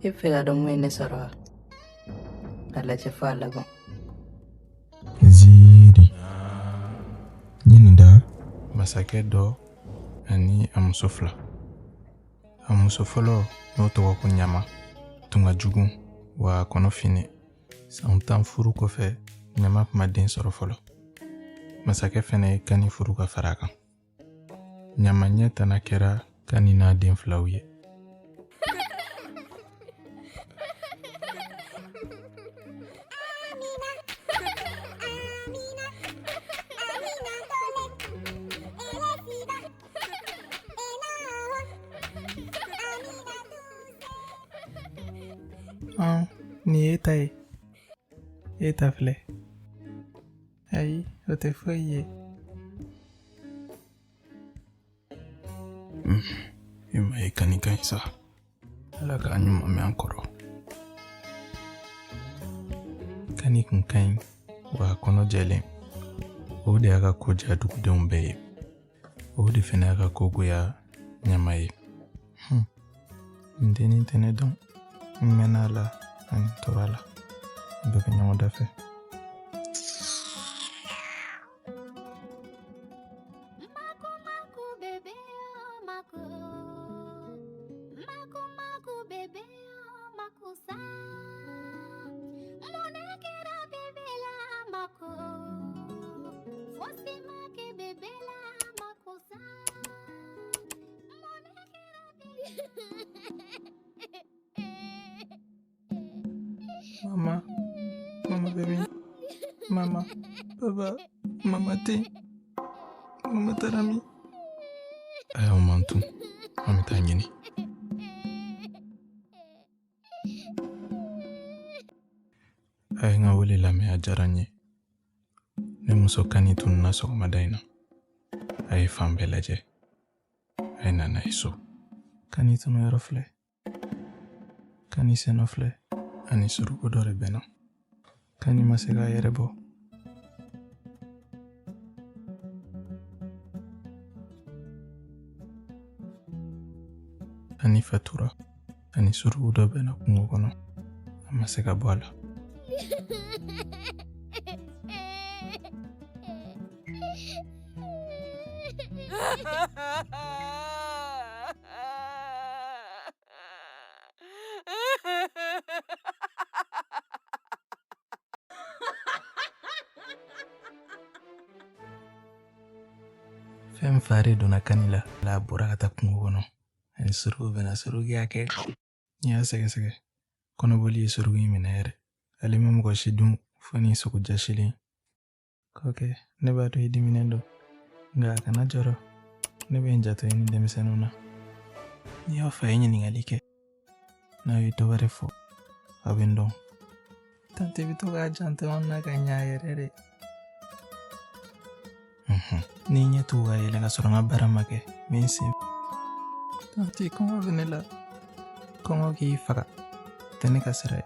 E bɛ fɛ k'a dɔn mun ye ne sɔrɔ wa? A lajɛ fo a laban. Ziiri n ye nin da masakɛ dɔ ani a muso fila. A muso fɔlɔ n'o tɔgɔ ko Ɲama tun ka jugu wa a kɔnɔ finnen. San 10 furu kɔfɛ, Ɲama tun ma den sɔrɔ fɔlɔ. Masakɛ fɛnɛ ye Kani furu ka fara a kan. Ɲama ɲɛ tana kɛra Kani n'a den filaw ye. Nin y'e ta ye, e ta filɛ. Ayi, o tɛ foyi ye. I ma ye Kani ka ɲi sa. Ala k'a ɲuman mɛn an kɔrɔ. Kani kun ka ɲi wa a kɔnɔ jɛlen. O de y'a ka ko diya dugudenw bɛɛ ye. O de fana y'a ka ko goya Ɲama ye. N dennin tɛ ne dɔn. N mɛnna a la ani n tora a la. A bɛɛ bɛ ɲɔgɔn da fɛ. Mama, mama bɛ min? Mama, baba, mama tɛ yen. Mama taara min? A y'aw mantun, an bɛ taa ɲini. A ye n ka wele lamɛn, a diyara n ye. Ne muso Kani tununna sɔgɔmada in na. A ye fan bɛɛ lajɛ. A ye na n'a ye so. Kani tunu yɔrɔ filɛ. Kani sennɔ filɛ. Ani suruku dɔ de bɛnna. Kani ma se k'a yɛrɛ bɔ. Kani fatura. Ani suruku dɔ bɛnna kungo kɔnɔ. A ma se ka bɔ a la. Fɛn fa de donna Kani la, a bɔra ka taa kungo kɔnɔ. Ani suruku bɛnna, suruku y'a kɛ. N'i y'a sɛgɛsɛgɛ, kɔnɔboli ye suruku in minɛ yɛrɛ. Ale ma mɔgɔ si dun fo ni sogo jasilen. Kɔkɛ, ne b'a dɔn i diminen don, nka a kana jɔrɔ. Ne bɛ n janto i ni denmisɛnninw na. N'i y'aw fa ye ɲininkali kɛ, n'aw ye dɔ wɛrɛ fɔ, aw bɛ n dɔn. Tante bɛ to k'a janto an na ka ɲa yɛrɛ de. N'i ɲɛ tugu ka yɛlɛ ka sɔrɔ n ka baara ma kɛ, n bɛ n sen. Tante, kɔngɔ bɛ ne la. Kɔngɔ k'i faga, tɛ ne ka sira ye.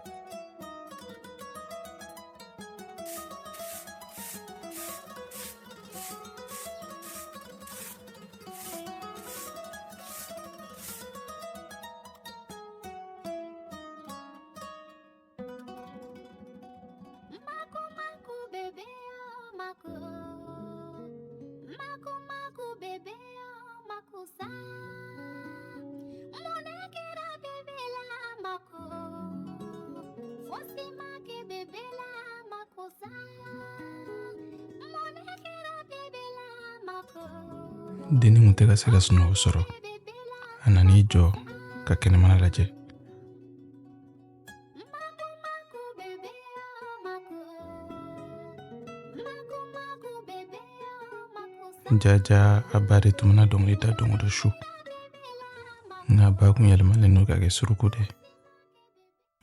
Dennin kun tɛ ka se ka sunɔgɔ sɔrɔ. A nan'i jɔ ka kɛnɛmana lajɛ. Jaja a ba de tun bɛna dɔnkili da don o don su. Nka a ba kun yɛlɛmalen don ka kɛ suruku de ye.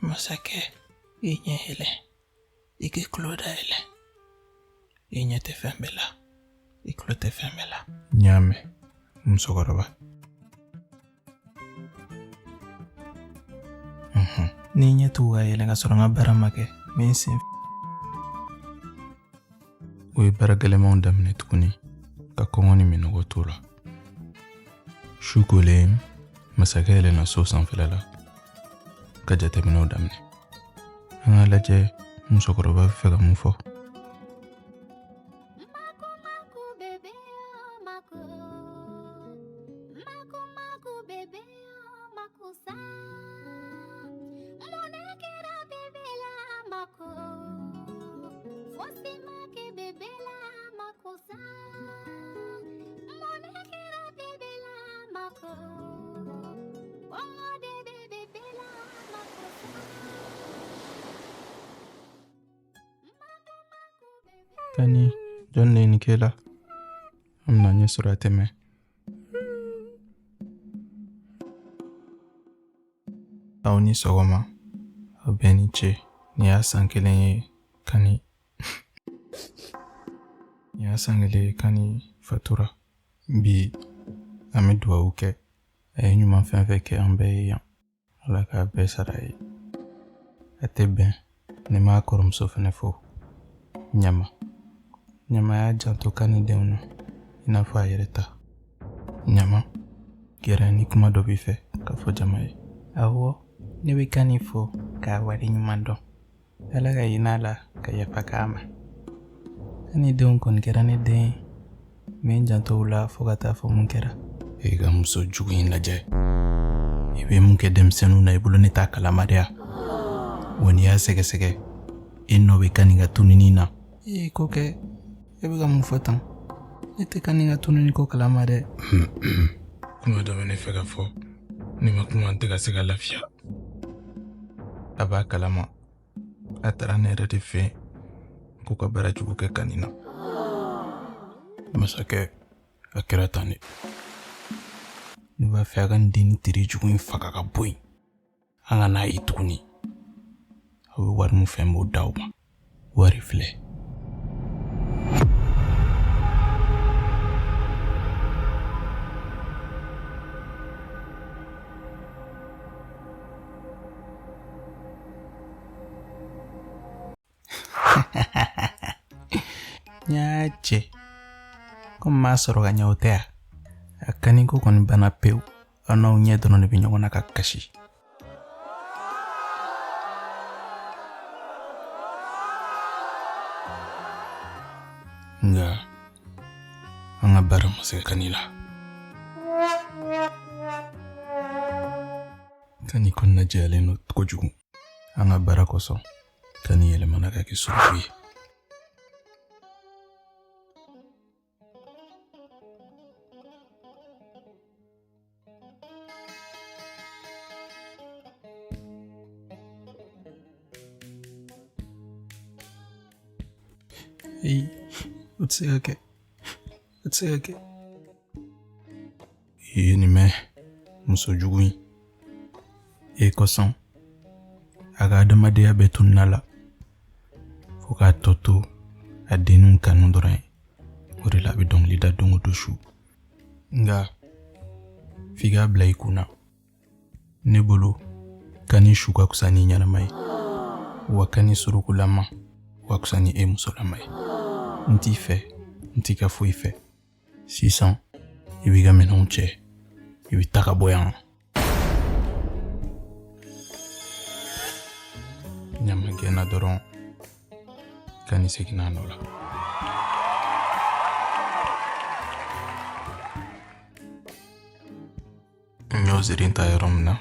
Masakɛ, i ɲɛ yɛlɛ, i k'i tulo dayɛlɛ. I ɲɛ tɛ fɛn bɛɛ la, i tulo tɛ fɛn bɛɛ la. N y'a mɛn, musokɔrɔba. N'i ɲɛ tugu ka yɛlɛ ka sɔrɔ n ka baara ma kɛ, n bɛ n sen. U ye baara gɛlɛnmanw daminɛ tuguni ka kɔngɔ ni minnɔgɔ t'u la. Su kolen, masakɛ yɛlɛnna so sanfɛla la. ka jateminɛw daminɛ. An k'a lajɛ musokɔrɔba bɛ fɛ ka mun fɔ. Kani, jɔn de ye nin k'e la? An bɛna ɲɛ sɔrɔ a tɛ mɛn. Aw ni sɔgɔma, aw bɛɛ ni ce. Nin y'a san kelen ye Kani nin y'a san kelen ye Kani fatura. Bi an bɛ dugawu kɛ. A ye ɲuman fɛn fɛn kɛ an bɛɛ ye yan. Ala k'a bɛɛ sara ye. A tɛ bɛn ne m'a kɔrɔmuso fɛnɛ fo. Ɲama. Ɲama y'a janto Kani denw na i n'a fɔ a yɛrɛ ta. Ɲama, gɛrɛ ni kuma dɔ b'i fɛ k'a fɔ jama ye. Awɔ, ne bɛ Kani fo k'a waleɲuman dɔn. Ala ka hinɛ a la ka yafa k'a ma. Kani denw kɔni kɛra ne den ye. N bɛ n janto u la fo ka taa fɔ mun kɛra. E ka muso jugu in lajɛ. I bɛ mun kɛ denmisɛnninw na i bolo ne t'a kalama de ya. Wa n'i y'a sɛgɛsɛgɛ, e nɔ bɛ Kani ka tununi na. E ko kɛ, e bɛ ka mun fɔ tan? Ne tɛ Kani ka tununi ko kalama dɛ. Kuma dɔ bɛ ne fɛ ka fɔ. Ni ma kuma n tɛ ka se ka lafiya. A b'a kalama. A taara ne yɛrɛ de fɛ yen k'u ka baara jugu kɛ Kani na. Masakɛ, a kɛra tan de. Ne b'a fɛ a ka nin dennin teri jugu in faga ka bɔ yen. An ka n'a ye tuguni. Aw bɛ wari min fɛ n b'o d'aw ma. Wari filɛ. N y'a cɛ komi n m'a sɔrɔ ka ɲɛ o tɛ yan a Kani ko kɔni banna pewu aw n'aw ɲɛ dɔrɔn de bɛ ɲɔgɔn na ka kasi. Nka an ka baara ma se Kani la. Kani kɔnɔna jɛyalen don kojugu. An ka baara kosɔn Kani yɛlɛmana ka kɛ suruku ye. Ayi, o tɛ se ka kɛ. O tɛ se ka kɛ. I ye nin mɛn muso jugu in. E kosɔn a ka adamadenya bɛɛ tununna la fo k'a tɔ to a denninw kanu dɔrɔn ye. O de la a bɛ dɔnkili da don o don su. Nka f'i k'a bila i kun na. Ne bolo Kani su ka fisa ni ɲɛnama ye. Wa Kani surukulama ka fisa ni e musolama ye. N t'i fɛ, n t'i ka foyi fɛ. Sisan i b'i ka minɛnw cɛ, i bɛ taa ka bɔ yan. Ɲama gɛnna dɔrɔn Kani seginna a nɔ la. N y'o ziiri ta yɔrɔ min na,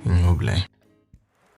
n y'o bila yen.